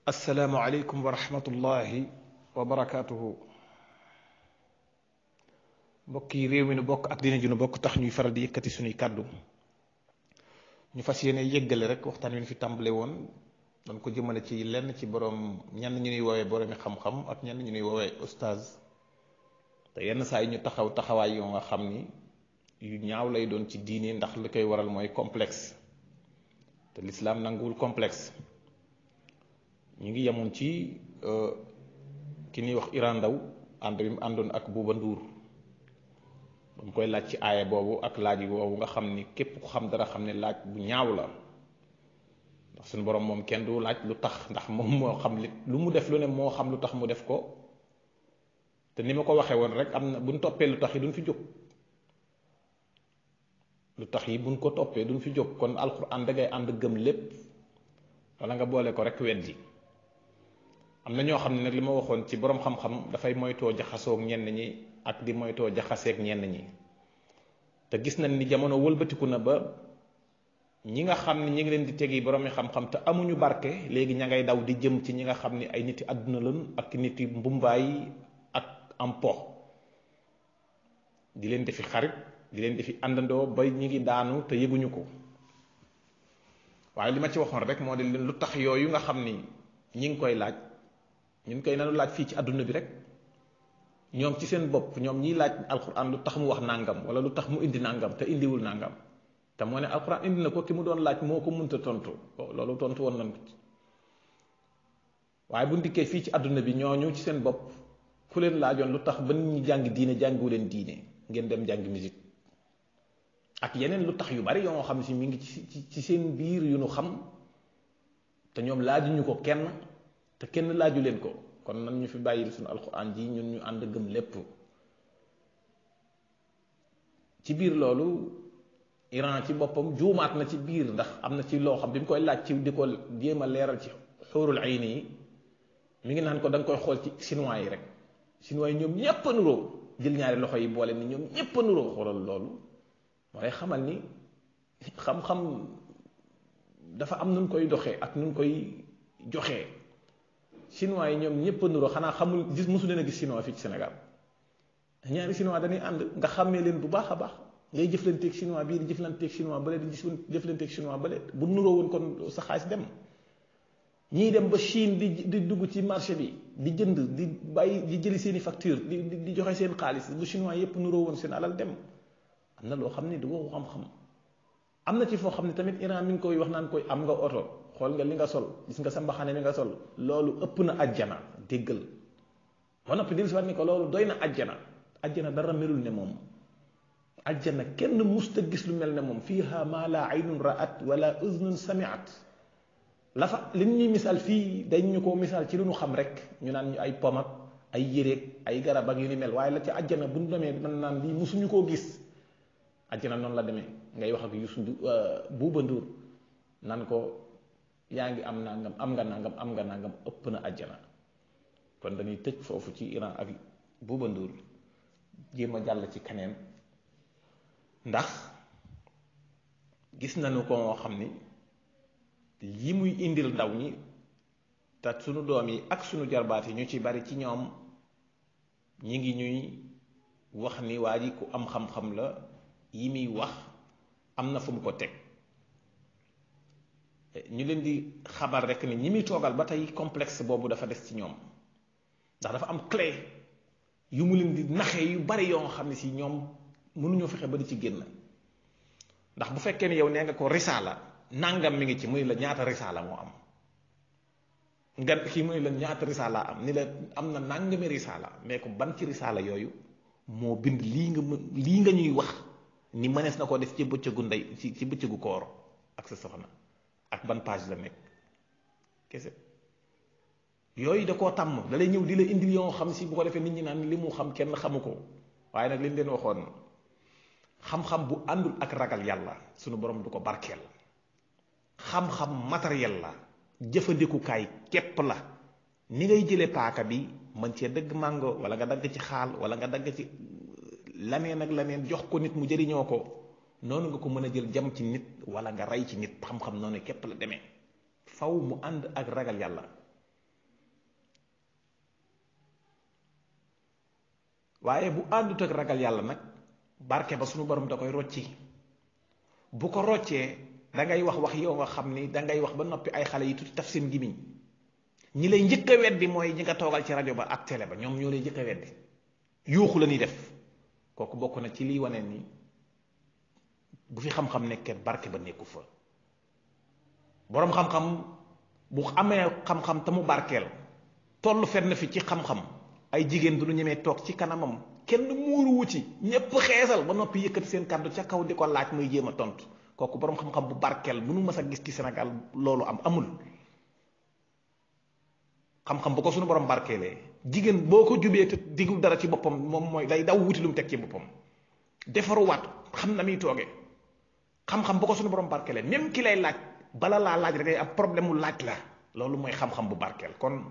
asalaamualeykum wa rahmatullahi wa barakaatuhu. mbokk yi réew mi nu bokk ak dina ju nu bokk tax ñuy faral di yëkkati suñuy kàddu ñu fas yéene yëggale rek waxtaan wi ñu fi tàmbale woon doon ko jëmale ci lenn ci borom ñenn ñu ñuy woowee boroomi xam-xam ak ñenn ñu ñuy woowee ustaaz te yenn saa yi ñu taxaw taxawaay yoo nga xam ni yu ñaaw lay doon ci diine ndax li koy waral mooy complexe te lislaam nanguwul complexe. ñu ngi yemoon ci ki ñuy wax Iran Ndaw ànd bi mu àndoon ak Buuba Nduur ba mu koy laaj ci aaya boobu ak laaj boobu nga xam ni képp ku xam dara xam ne laaj bu ñaaw la ndax suñu borom moom kenn du laaj lu tax ndax moom moo xam lu mu def lu ne moo xam lu tax mu def ko te ni ma ko waxee woon rek am na buñ toppee lu tax yi duñ fi jóg lu tax yi buñ ko toppee duñ fi jóg kon alxuraan da ngay ànd gëm lépp wala nga boole ko rek weddi. am na ñoo xam ne nag li ma waxoon ci borom xam-xam dafay moytoo jaxasoog ñenn ñi ak di moytoo jaxaseeg ñenn ñi te gis nañ ni jamono wëlbatiku na ba ñi nga xam ne ñi ngi leen di tegi boroomi xam-xam te amuñu barke léegi ña ngay daw di jëm ci ñi nga xam ne ay niti àdduna lañ ak niti mbumbaay ak am po di leen defi xarit di leen defi àndandoo ba ñi ngi daanu te yëguñu ko waaye li ma ci waxoon rek moo di leen lu tax yooyu nga xam ni ñi ngi koy laaj ñun koy nanu laaj fii ci àdduna bi rek ñoom ci seen bopp ñoom ñiy laaj alquran lu tax mu wax nàngam wala lu tax mu indi nàngam te indiwul nàngam te moo ne alquran indi na ko ki mu doon laaj moo ko munta tontu loolu tontu woon nañ ko ci waaye bu ndikkee fii ci àdduna bi ñooñu ci seen bopp ku leen laajoon lu tax ba nit ñi jàng diine jàngiwu leen diine ngeen dem jàngi musique ak yeneen lu tax yu bari yoo xam si mi ngi ci seen biir yu nu xam te ñoom laajuñu ko kenn te kenn laaju leen ko kon nan ñu fi bàyyil suñu alxuraan ji ñun ñu ànd gëm lépp. ci biir loolu Iran ci boppam juumaat na ci biir ndax am na ci loo xam bi mu koy laaj ci di ko jéem a leeral ci xuurul ayni yi mi ngi naan ko da nga koy xool ci chinois yi rek chinois yi ñoom ñépp a nuroo jël ñaari loxo yi boole ni ñoom ñépp a nuroo xoolal loolu moo lay xamal ni xam-xam dafa am nun koy doxee ak nun koy joxee. chinois yi ñoom ñëpp a nuroo xanaa xamul gis mosu leen a gis chinois fii ci Sénégal ñaari chinois dañuy ànd nga xàmmee leen bu baax a baax ngay jëflanteeg chinois bii di jëflanteeg chinois bële di jëflanteeg chinois bële bu nuroo woon kon sa xaalis dem ñii dem ba Chine di dugg ci marché bi di jënd di bàyyi di jëli seen i facture di joxe seen xaalis bu chinois yëpp nuroo woon seen alal dem am na loo xam ne du waxu xam-xam am na ci foo xam ne tamit Iran mi ngi koy wax naan koy am nga oto xool nga li nga sol gis nga sa mbaxane mi nga sol loolu ëpp na ajjana déggal ba noppi dil si wat ni ko loolu doy na ajjana dara melul ne moom ajjana kenn musta gis lu mel ne moom fiiha maa laa aynun ra'at wala uznun sami'at la fa li ñuy misaal fii dañ ñu ko misaal ci lu ñu xam rek ñu naan ñu ay pomak ay yéreeg ay garab ak yu ni mel waaye la ca ajjana bu ñu demee man naan lii musuñu koo gis ajjana noonu la demee ngay wax ak Buuba Nduur nan ko yaa ngi am nangam am nga nangam ëpp na àjjana kon dañuy tëj foofu ci Iran ak Buuba Nduur jéem a jàll ci keneen ndax gis nañu ko moo xam ni li muy indil ndaw ñi te sunu doom yi ak sunu jarbaat yi ñu ci bari ci ñoom ñi ngi ñuy wax ni waa ji ku am xam-xam la yi muy wax am na fu mu ko teg ñu leen di xabar rek ni ñi muy toogal ba tey complexe boobu dafa des ci ñoom ndax dafa am clé yu mu leen di naxee yu bari yoo xam ne si ñoom mënuñoo fexe ba di ci génn ndax bu fekkee ne yow nee nga ko risaala nangam mi ngi ci muy la ñaata risaala moo am nga kii muy la ñaata risaala am ni la am na nangami risaala mais ko ban ci risaala yooyu moo bind lii nga ñuy wax ni mënees na ko def ci bëccëgu ndey ci bëccëgu koor ak sa soxna ak ban page la nekk kese yooyu da koo tàmm da lay ñëw di la indil yoo xam si bu ko defee nit ñi naan li mu xam kenn xamu ko waaye nag liñ leen waxoon xam-xam bu àndul ak ragal yàlla sunu borom du ko barkeel xam-xam matériel la jëfandikukaay képp la ni ngay jëlee paaka bi mën cee dëgg màngo wala nga dagg ci xaal wala nga dagg ci laneen ak laneen jox ko nit mu jëriñoo ko noonu nga ko mën a jël jam ci nit wala nga rey ci nit xam-xam noonu képp la demee faw mu ànd ak ragal yàlla waaye bu àndut ak ragal yàlla nag barke ba suñu borom da koy rocci. bu ko roccee da ngay wax yow nga xam ni da ngay wax ba noppi ay xale yi tuuti taf seen gimiñ ñi lay njëkk a weddi mooy ñi nga toogal ci rajo ba ak télé ba ñoom ñoo lay njëkk a weddi yuuxu la ñuy def. kooku bokk na ci liy wane ni bu fi xam-xam nekkee barke ba nekku fa. boroom xam-xam bu amee xam-xam te mu barkeel toll fenn fi ci xam-xam ay jigéen du ñu ñemee toog ci kanamam kenn muuruwu ci ñépp xeesal ba noppi yëkkati seen kàddu ca kaw di ko laaj muy jéem a tontu kooku boroom xam-xam bu barkeel bu nu mës a gis ci Sénégal loolu amul. xam-xam bu ko suñu borom barkeelee jigéen boo ko jubee te digul dara ci boppam moom mooy day daw wuti lu mu teg ci boppam defaruwaat xam na muy toogee xam-xam bu ko suñu borom barkeelee même ki lay laaj bala laa laaj rek day am problème mu laaj la loolu mooy xam-xam bu barkeel. kon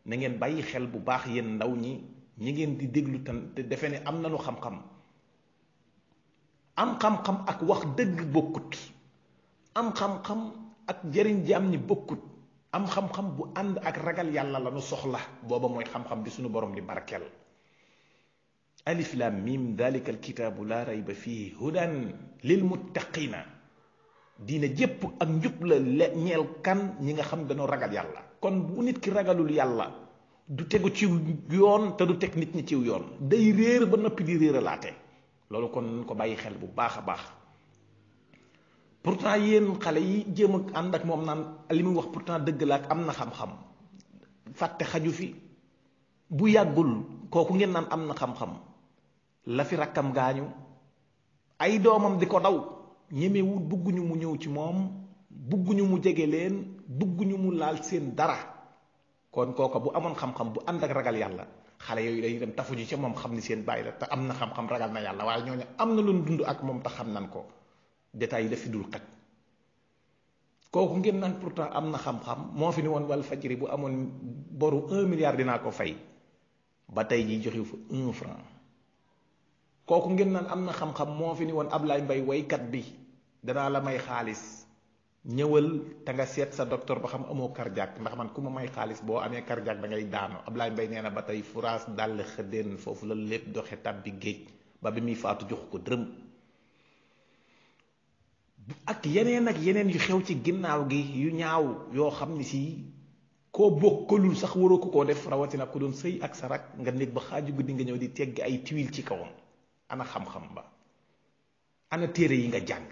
na ngeen bàyyi xel bu baax yéen ndaw ñi ngeen di déglu tan te defe ne am nañu xam-xam. am xam-xam ak wax dëgg bokkut. am xam-xam ak jëriñ jaam ñi bokkut. am xam-xam bu ànd ak ragal yàlla la nu soxla booba mooy xam-xam bi suñu borom di barkeel. alif lam mim dalika alkitaabu laa rayba fihi hudan lil muttaqina diina jépp ak njub la ñeel kan ñi nga xam dañoo ragal yàlla. kon bu nit ki ragalul yàlla du tegu ci yoon te du teg nit ñi ciw yoon day réer ba noppi di réeralaate loolu kon nañ ko bàyyi xel bu baax a baax. pourtant yéen xale yi jéem a ànd ak moom naan li muy wax pourtant dëgg la ak am na xam-xam fàtte xaju fi bu yàggul kooku ngeen naan am na xam-xam la fi rakkam gaañu ay doomam di ko daw ñemewul bugguñu mu ñëw ci moom bugguñu mu jege leen bugguñu mu laal seen dara. kon kooka bu amoon xam-xam bu ànd ak ragal yàlla xale yooyu dañuy dem tafu ji ca moom xam ni seen bàyyi la te am na xam-xam ragal na yàlla waaye ñooñu am na lu dund ak moom te xam nan ko détails yi daf fi dul xaj. kooku ngeen naan pourtant am na xam-xam moo fi ni woon wal fajri bu amoon boru 1 milliard dinaa ko fay ba tey jii joxe fa 1 franc. kooku ngeen naan am na xam-xam moo fi ni woon Ablaye Mbaye waykat bi danaa la may xaalis ñëwal te nga seet sa docteur ba xam amoo cardiaque ndax man ku ma may xaalis boo amee cardiaque da ngay daanu. Ablaye Mbaye nee na ba tey furaas dàll xëddeen foofu la lépp doxe tàbbi géej ba bi muy faatu jox ko dërëm. ak yeneen yu xew ci ginnaaw gi yu ñaaw yoo xam ni si koo bokkalul sax waroo ko koo def rawatina ku doon sëy ak sa rak nga nekk ba xaaju guddi nga ñëw di tegg ay tuile ci kawam. ana xam-xam ba ana téere yi nga jàng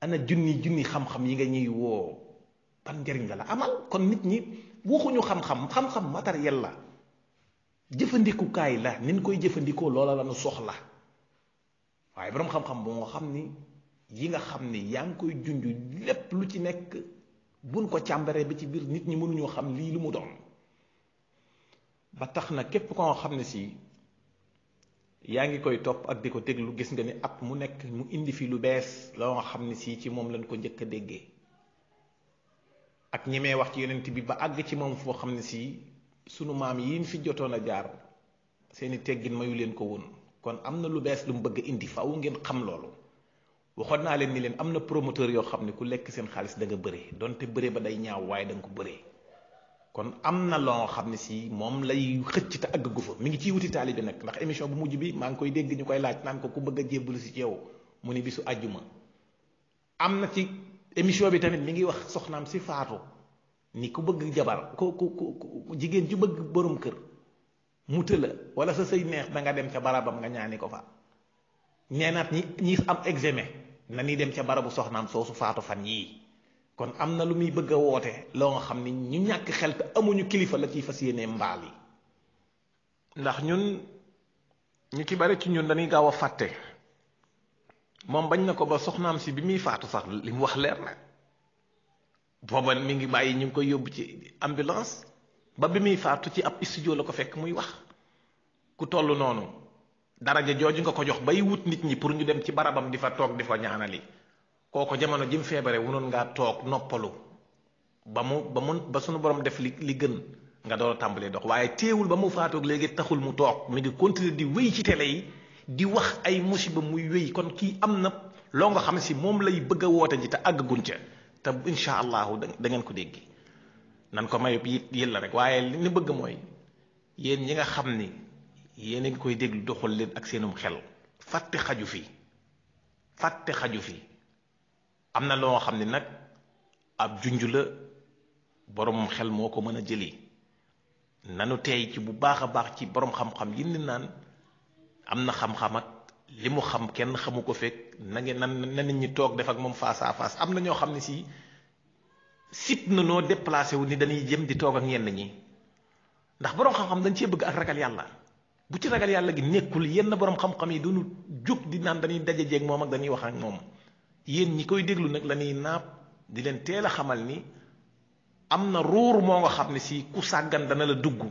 ana junni xam-xam yi nga ñuy woo ban njëriñ la amal. kon nit ñi waxuñu xam-xam matériel la jëfandikukaay la nin koy jëfandikoo loola la nu soxla waaye boroom xam-xam bu nga xam ni yi nga xam ni yaa ngi koy junj lépp lu ci nekk buñ ko càmbaree ba ci biir nit ñi mënuñoo xam lii lu mu doon. ba tax na képp ko nga xam ne si yaa ngi koy topp ak di ko déglu gis nga ni at mu nekk mu indi fi lu bees loo nga xam ne si ci moom lañ ko njëkk a déggee ak ñi may wax ci yonent bi ba àgg ci moom foo xam ne si sunu maam yi fi jotoon a jaar seeni teggin mayu leen ko woon. kon am na lu bees lu mu bëgg a indi faaw ngeen xam loolu. waxoon naa leen ni leen am na promoteur yoo xam ne ku lekk seen xaalis da nga bëree donte bëree ba day ñaaw waaye da nga ko bëree. kon am na loo xam ne si moom lay xëcc te àgg gu fa mi ngi ciy wuti taalibe nag ndax émission bu mujj bi maa ngi koy dégg ñu koy laaj naan ko ku bëgg a jébbalu si ci yow mu ni bisu àjjuma. am na ci émission bi tamit mi ngi wax soxnaam si faatu ni ku bëgg jabar ku jigéen ju bëgg borom kër mu tëla wala sa sëy neex da nga dem ca barabam nga ñaani ko fa. neenaat ñi am examen na ni dem ca barabu soxnaam soosu faatu fan yii. kon am na lu muy bëgg a woote loo nga xam ni ñu ñàkk xel te amuñu kilifa la ciy fas yéenee mbaal yi. ndax ñun ñu ci bari ci ñun dañuy gaaw a fàtte moom bañ na ko ba soxnaam si bi muy faatu sax li mu wax leer na booba mi ngi bàyyi ñu ngi koy yóbbu ci ambulance ba bi muy faatu ci ab studio la ko fekk muy wax. ku toll noonu daraja jooju nga ko jox bay wut nit ñi pour ñu dem ci barabam di fa toog di fa ñaanali. kooko jamono jim feebare wunoon ngaa toog noppalu ba sunu borom def li gën nga door a tàmbalee dox waaye teewul ba mu faatoog léegi taxul mu toog mi ngi continuer di wéy ci télé yi di wax ay musiba muy wéy. kon kii am na loo nga xam si moom lay bëgg a woote ji te àggaguñ ca te incha allahu da ngeen ko dégg nan ko may yit la rek waaye li ñu bëgg mooy yéen ñi nga xam ni yéen a ngi koy déglu doxal leen ak seenum xel fàtte xaju fi am na loo xam ne nag ab junj la boroom xel moo ko mën a jëli nanu tey ci bu baax a baax ci boroom xam-xam yi ni naan am na xam-xam ak li mu xam kenn xamu ko fekk na nit ñi toog def ak moom face à face am na ñoo xam ne si sit na noo déplacé wu ni dañuy jëm di toog ak ñenn ñi ndax boroom xam-xam dañ cee bëgg ak ragal yàlla bu ci ragal yàlla gi nekkul yenn boroom xam-xam yi duñu jóg di naan dañuy daje jeeg moom ak dañuy wax ak moom yéen ñi koy déglu nag la ñuy naab di leen teel a xamal ni am na ruur moo nga xam ne si ku sàggan dana la dugg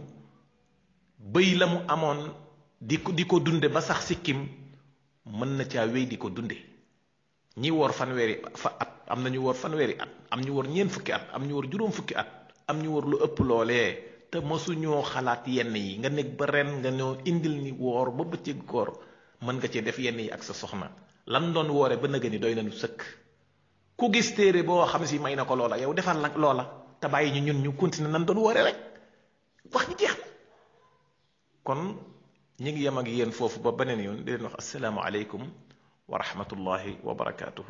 bëy la mu amoon di ko dunde ba sax sikkim mën na caa wéy di ko dunde ñi woor fanweeri at am na ñu woor fanweeri at am ñu woor ñeent fukki at am ñu woor juróom fukki at am ñu woor lu ëpp loolee te mësuñoo xalaat yenn yi nga nekk ba ren nga ñoo indil ni woor ba bëccëg koor mën nga cee def yenn yi ak sa soxna lan doon woore ba nëga ni doy nañu sëkk ku gis téere boo xam si may na ko loola yow defal nag loola te bàyyi ñu ñun ñu continuer nan doon woore rek wax ji jeex na kon ñu ngi yem ak yéen foofu ba beneen yoon di leen wax assalaamu aleykum wa rahmatullahi wa barakaatuhu